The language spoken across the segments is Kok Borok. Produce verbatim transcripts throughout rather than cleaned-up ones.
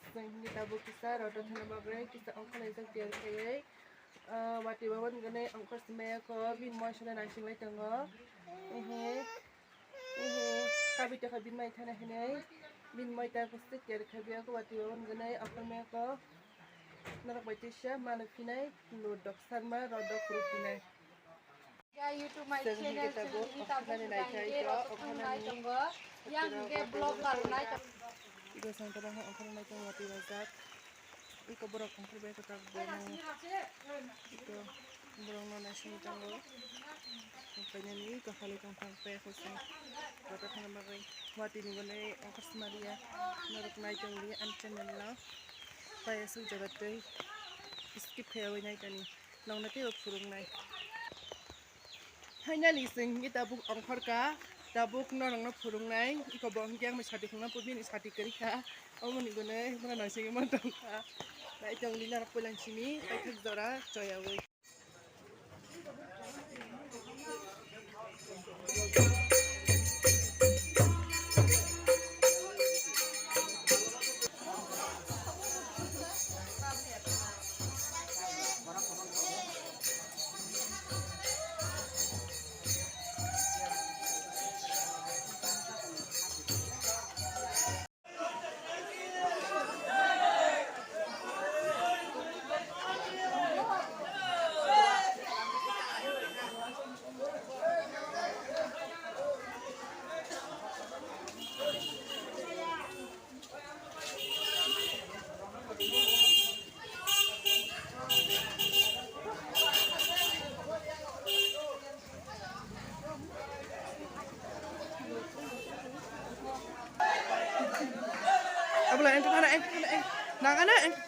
Chwng hini tabuk kisa rota thana bagwi kisa ongkhorlaijak tiyar khaiwi, ah, watwi bawan gwnwi ongkhor swmaiya kho, bini moisano naising lai tongo. Ehe, ehe, kabi tokha bini mai thana hinwi, bini moi ta kusti tiyar khaiwi kho, watwi bawan gwnwi ongkhor maya kho. Norok bai tisa mano phinai, Lordok Sarma, Rodok Rupinai. Ya, YouTube my channel, channel ni tabuk nai tongo. Yang hingke vlog bar nai tongo. Igo sang tabang ha ongkhor nai tongo watwi rajak. Iko borok ongkhor bai kwtak bono. Iko borok no naising tongo. Kainani iko hali tongthang pe khosong. Rota thana bagwi watwi ni gwnwi ongkhor sumaliya. Norok nai tongli ani channel no. Paya suk jaga twi skip khaiwi nai tani. Nongno teibo phuruknai. Finally, chwng hwnkhe tabuk ongkhorkha, tabuk norokno phuruknai. Iko bo hwnkhe ang bai sati khungna pubini sati kwrwikha. Omoni gwnwi bono naisingwi mantongkha. Naitongdi norok puila simi paithak jora choyaui. Abla, ento kana, ento kana, ento nangana, ento.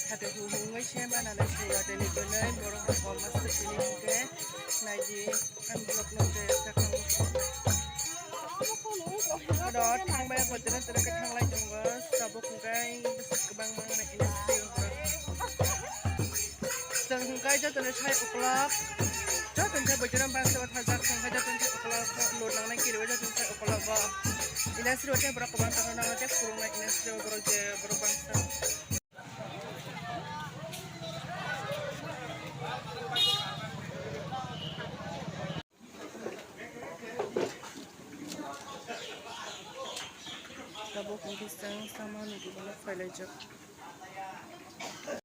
Hade hu hungwi se mananai sui watwi ni gwnwi borok bo masa tini hwnkhe naidi ani vlog no enjoy kha kha. Oro thangbai bo tere tere khe thanglai tongo, tabuk hwnkhe bwswk kwbangma wngmani industry wngkha. Chwng hwnkhe jotoni sai ukulok, jotoni sai boijono bangsa thajak, chwng hwnkhe jotoni sai ukulok load nangnai kiriwi jotoni sai ukulok o industry o tei borok kwbangma tongkha, nangno tei phuruknai industry o borok je borok bangsa. Tabuk hwnkhe chwng sama nugwi mano phailaijak.